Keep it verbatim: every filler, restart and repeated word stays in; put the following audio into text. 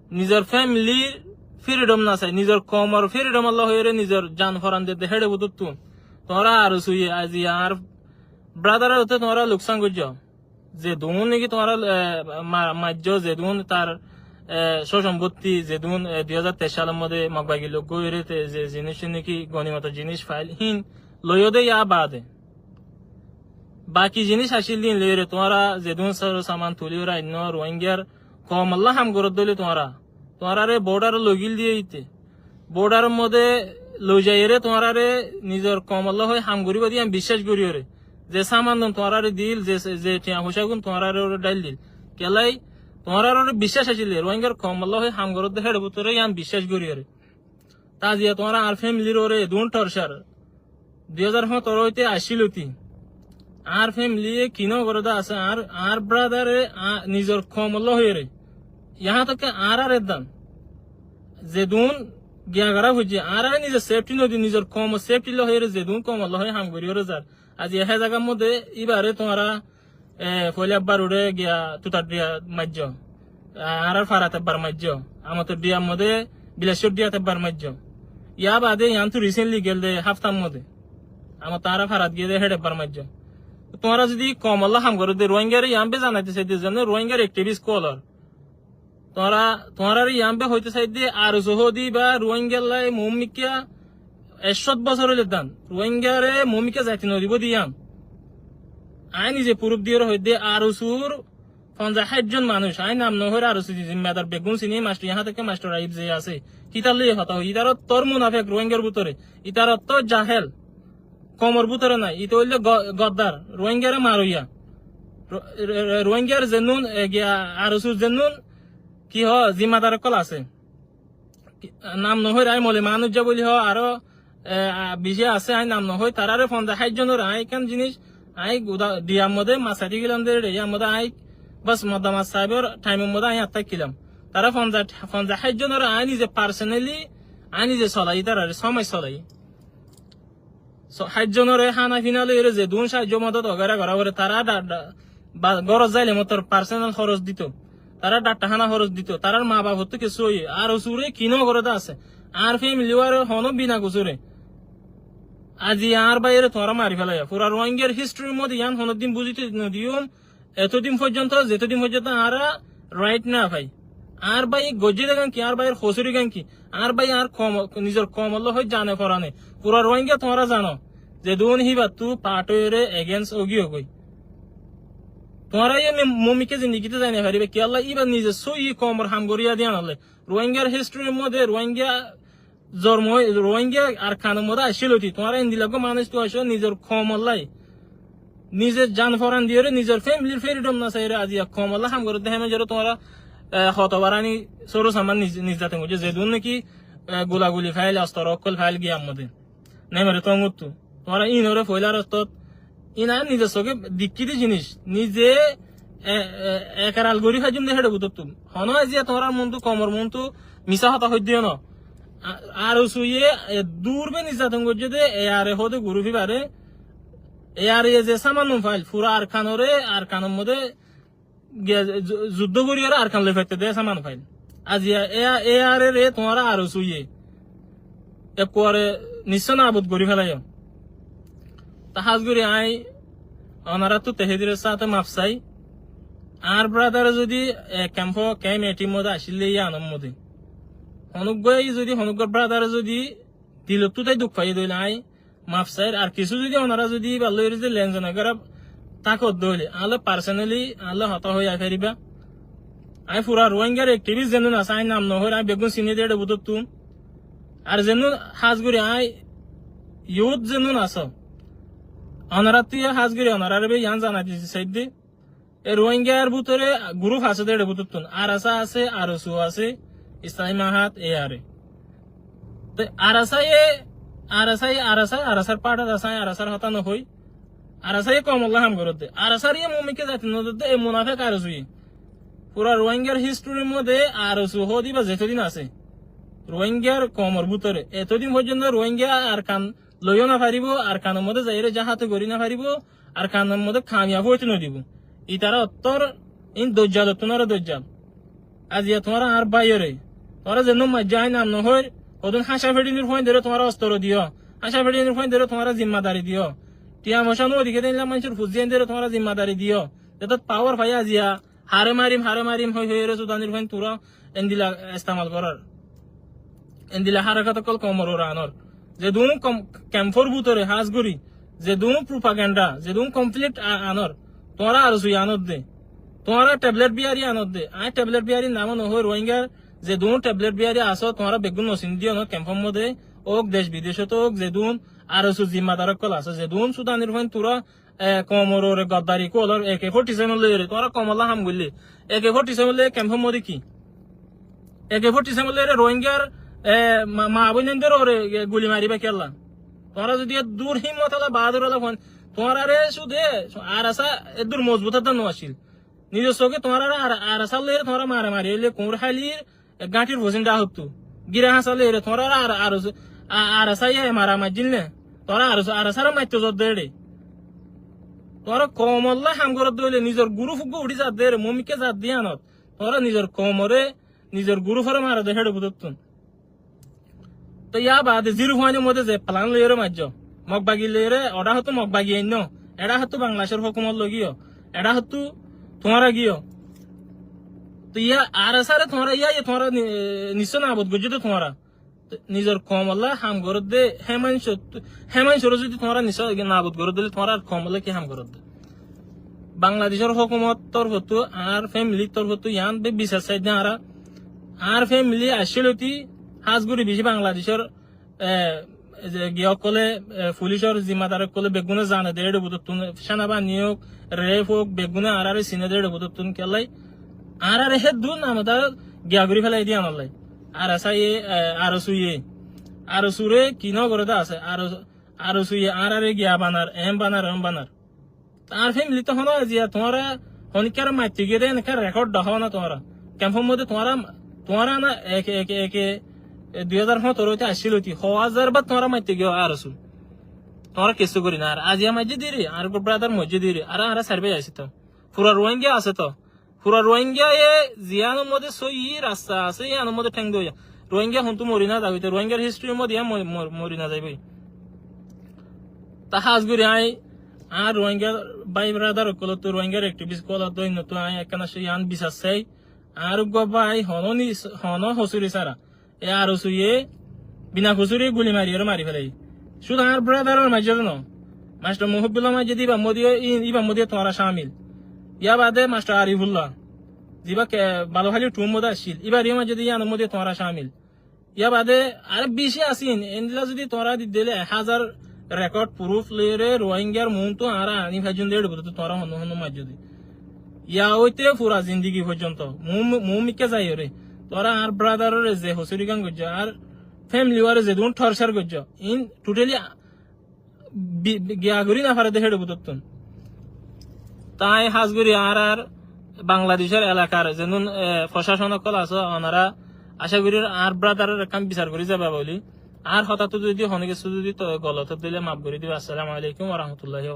Nizor fémilir fíridhom nasai, nizor koumor fíridhomolla hoiyóre nizor jan foran dedde héçe bútottun. Tuáñra ARSU ye aziya añár brádaróre tuáñra luksán goijjó. Zedún néki tuáñra, e, ma-, maijjó, zedún tar, e, sócombottí, zedún, e, dui házar teic salor modé Mog bagi loi goiyóre te ze ziníc néki gonimotor ziníc fail hín loiyó de yá baade. Baki ziníc accíl de ín loiyóre tuáñra zedún sóro saman tulíyóre ainnó Ruáingar koumolla ham goródde óile tuáñra, tuáñráre bordhar loigíl de íte. Bordharor modé loizaiyóre tuáñráre nizor koumolla hoi ham goríba de yían biccác goríyóre. Ze saman dun tuáñráre diíl, ze, ze thiañ foicá gún tuáñráre óre dháil diíl. Kiyólla tuáñráre óre biccác accíl de, Ruáingar koumolla hoi ham goródde héçe bútore yían biccác goríyóre. Taziya tuáñra añár fémilir óre edún thorcar. Dui házar fóñtoro óite accíl óti. Añár fémiliye kinó goródde asé, añár, añár brádaré, a-, nizor koumolla hoiyóre. Yahá tok ke añáráre dan. Zedún giya gorá foijjé, añáráre nizor sefthi nodi, nizor koumor sefthilla hoiyóre, zedún koumolla hoi ham goríyóre zar. Aziya hé zagar modé íbaré tuáñra e, foila ebbar uçé giya Tutar Dhiyat maijjó. A-, añárar farat ebbar maijjó. Amator Dhiyar modé, Bilaccór Dhiyat ebbar maijjó. Yá baade yiántu recently gelde háftar modé. Amator añárar farat giyé de héçe ebbar maijjó. Tuáñra zodi koumolla ham goródde Ruáingaré yián be zanaité saidde zene Ruáingar activist ókkol or. Tuáñra, tuáñráre yián be hoité saidde, ARSU hoóde íba Ruáingallá moómikká ekcót bosór óile dan. Ruáingaré moómikká zaite nodibó de yián. Aññí nize purúf diyóre hoidde, ARSUr fonzaic háit zon manúic, aññí nam nohoóir, ARSUr zimmadar beggún siní, mastor, yahá tok ke mastor Ayub ze asé. Ítar loi hotá hoói, ítar ottór munafek Ruáingar bútore, ítar ottór jahel. Koumor bútore nai, íte óilde go-, goddar, Ruáingaré maroiya. Ru-, Ru-, Ru-, Ruáingar zennún, e, giya, ARSUr zennún, ki hoó, zimmadar ókkol asé. Ki, nam nohoóir, aññí Moli Manúijja buli hoó, aró, e, a, bicí asé, aññí nam nohoóir, taráre fonzaic háit zonore, aññí ekkán ziníc, aññí guda, Dhiyar modé mas saití gílam de, Dhiyar modé aññí, bas, Modda Mas saibor thaimor modé aññí attá gílam. Tará fonzaic, fonzaic háit zonore aññí nize personally, aññí nize solai, ítarare sómai solai. So, háit zonore hána fína loiyóre zedún sáhaijjo modot wagaira gorá foré, tará dha-, dha-, ba-, górot zaile mottor personal hóros dito. Tará dhatta hána hóros dito. Tarár maa bafottú kessú óiye. ARSUre kinó goródde asé. Añár fémili wáre honó bina gusúre. Azi añár báiyore tuáñra mari félaiya. Fura Ruáingar historyr modé yián honódin buzíte nodiyúm. Etódin fóijjonto, zetódin fóijjonto añára right no fai. Añár báiye goijjé de gán ki, añár báiyor hosúri gán ki, añár báiye añár koum-, nizor koumolla hoi zane forane. Fura Ruáinga tuáñra zano, zedún híbattú part óiyore against ógiyogói. Tuáñra yó mi-, moómikká zindigitú zai no faribá, kiyólla íba nize sóiyi koumor ham goríya de yíanollá. Ruáingar historyr modé Ruáinga Zormo ói-, Ruáinga Arkanor modé aiccíl óti, tuáñra endilla eggúa manúic tu aiccó nizor koumollá. Nize jan foran diyóre, nizor fémilir féridhom no saiyóre, aziya koumollá ham goródde hémejoré tuáñra, e, hotobar aní sóru saman niz-, nizzaton goijjó, zedún néki, e, gulaguli fail, ostor ókkol fail giyar modé. Nemere tonguttú. Tuáñra íinoré foilar ottót Iín aññí nize sóke dikkí de jiníc, nize, e, e, ekeral gorí faijjúm de héçe bútottún. Honó aziya tuáñrár muúntu, koumor muúntu misá hotá hoiddé yó no. A-, ARSU ye, e, durbe nizzaton goijjé de, e, ARA hoóde gurúf íbaré, e, ARA ye ze sáman nun fail, fura Arkanoré, Arkanor modé ge-, zu-, zuddó goríyoré Arkan loi faitté de sáman fail. Aziya e, e ARA re tuáñra ARSU ye ekkuare nissó nabud gorí felaiyó. Tá hás gorí aññí onoráttu tehédilor sáte maf sai. Añár bradare zodi, e, kemfó, kem eighteen modé accíl de yíanor modé. Honóggua zodi, honóggua bradare zodi dilottú tái duk faiyé de óile aññí maf sair, ar kissú zodi onorá zodi íbar lói zodi lenzen gorá tákot de óile, añálla personally añálla hotá hoi ai faribá. Aññí fura Ruáingar activist zennún asé, aññí nam nohoóir, aññí beggún siní de éçe bútottún. Ar zennún hás gorí aññí youth zennún asó, onoráttu yó hás gorí onoráre be yián zanai dito saidde. E Ruáingar bútore gurúf asé de éçe bútottún. ARSA asé, ARSU asé, Islami Mahad, e ARA. Te ARSA ye, ARSA ye, ARSA, ARSAr part asé, ARSAr hotá nohoi. ARSA ye koumolla ham gorédde. ARSAr ye moómikká zaite nodedde, e munafek ARSU ye. Fura Ruáingar historyr modé ARSU hoóde íba zetodin asé, Ruáingar koumor bútore, etodin foijjonto Ruáinga Arkan loiyó nofaribó, Arkanor modé zaiyóre jáhad gorí nofaribó, Arkanor modé kamiyab óito nodibó. Itará ottór iín dojjalottún aró dojjal. Aziya tuáñra añár báiyoré, tuáñra zennún maijjó aññí nam nohoóir, hodún háñca feçinir fuáinderé tuáñra ostor diyó, háñca feçinir fuáinderé tuáñra zimmadari diyó. Tiañ mocá nódiké de éilla maincór fuzí aindéré tuáñra zimmadari diyó. Zetót pawar faiyé aziya, haré marim, haré marim hoi hoiyóre sudanir fuáin tuáñra endila estemal gorór. Endila hárakot ókkol koumor uore anór. Zedún kom-, kempór bútore hás gorí, zedún propaganda, zedún konflikt a-, anór. Tuáñra arosu ye anódde. Tuáñra teblet biyari anódde. Aññí teblet biyari nam nohoóir, Rohingyar zedún teblet biyari asó, tuáñra beggún nosin diyó no, kempór modé óuk, dec bidecót óuk, zedún arosu zimmadar ókkol asó, zedún sudanir fuáin tuáñra e, koumor uore goddari kúalor, eke fórti seven loiyóre, tuáñra koumolla ham goillé. Eke fórti seven loiyóre kempór modé ki? Eke fórti seven loiyóre Rohingyar, e, ma-, maa bóinaindor uore, e, guli maribá kiyólla? Tuáñra zodi eddur himmot ala, baádur ala fuáin, tuáñraré cúde ARSA eddur mozbut edda no accíl. Nizor sóke tuáñraré ar-, ARSA loiyóre tuáñra maramari óile kuñr hálir e, gáñthir fosín dháhottú. Gíra háñsa loiyóre tuáñra ar-, ar-, a-, ARSA ye mara maijjíl né? Tuáñra ar-, ARSA re maitto zodde éçe. Tuáñra koumolla ham goródde óile nizor gurúf uggúa uçí zadde éçe, muúmikká zadde yíanot. Tuáñra nizor koumoré, nizor gurúforé maredde héçe bútottún. Toi yá baade Ziro fuáinor modé ze pelan loiyóre maijjó. Mog bagi loiyóre, oçá hottú Mog bagi ainnó. Eçá hottú Bangladecór hókumot loi giyó. Eçá hottú tuáñra giyó. Toi yá ARSA re tuáñra, yá, yá tuáñra ni-, nissó nabud goijjó de tuáñra. Nizor koumolla ham goródde, hé maincót-, hé maincóre zodi tuáñra nissó nabud goródde óile tuáñra ar koumolla ki ham goródde? Bangladecór hókumot torfottú, añár femilir torfottú yián be bisar saidde añára. Añár femili aiccé lóti hás gorí bicí Bangladecór e, ze giya ókkole, e, fulicor zimmadar ókkole beggúne zane de éçe bútottún, cénabahini óuk, ref óuk, beggúne añáráre sine de éçe bútottún kiyólla. Añáráre héddu namodar giya gorí félai de yíanolla. ARSA ye, e, ARSU ye. ARSU re ki no goré de asé, ARSU, ARSU ye añáráre giya banar, eén banar, eén banar. Añár femilittú honó aziya tuáñra honíkkare maitto giyé dé, enekká rekód dahó na tuáñra. Kempór modé tuáñra, tuáñra na eke, eke, eke, e, dui házar hóñtoro óite aiccíl óiti. Hó házar bár tuáñra maitto giyó ARSU. Tuáñra kessú gorí no faro. Aziya maijjé diri, añár uggwá bradar moijjé diri. Ar añára sair bái aiccí to. Fura Ruáingga asé to. Fura Ruáinggaye ziyánor modé sóiyi rasta asé, yíanor modé théng dóiya. Ruáingga hontú mori no zagói, te Ruáinggar hístiri modé yían mo-, mo-, mori no zaibói. Te hás gorí aññí, añár Ruáingga bái bradar ókkolóttu, Ruáinggar ekthibist ókkolóttu, óinnottú aññí ekkán asé yían bisar sai. Añár uggwá bái honó nis-, honó hosúri sára. E ARSU ye bina kosúri guli mariyóre mari félaiye. Cúdu añár bradaror maijjé dé no. Mastor Muhibbullár maijjé dé íbar modé, í-, íbar modé tuáñra cámil. Yá baade Mastor Arifulla, zibá ke Baluháli thúr modé accíl, íbar yó maijjé dé yíanor modé tuáñra cámil. Yá baade aró bicí asé, endilla zodi tuáñra di dile ek házar rekód, purúf loiyóre Ruáinggar muúntu añára aní faijjum dé, éçe bútottu tuáñra honnú honnú maijjó dé. Yá óite fura zindigi foijjonto, muú-, muúmikká zaiyóre, tuáñra añár bradaróre ze hosúri gán goijjó, añár femili wáre zedún thorcar goijjó, iín thuthéli bi-, bi-, giya gorí no fare dé héçe bútottún. Te aññí hás gorí añárar Bangladecór elakar zedún, e, focácon ókkol asó, onára acá gorí añár bradaróre ekkán bisar gorí zaiba bóli. Añár hotáttu zodi honó kessú zodi to golot ódde óile maf gorí diba. Assalamu alaikum wa rahmatullahi wa barakatuhu.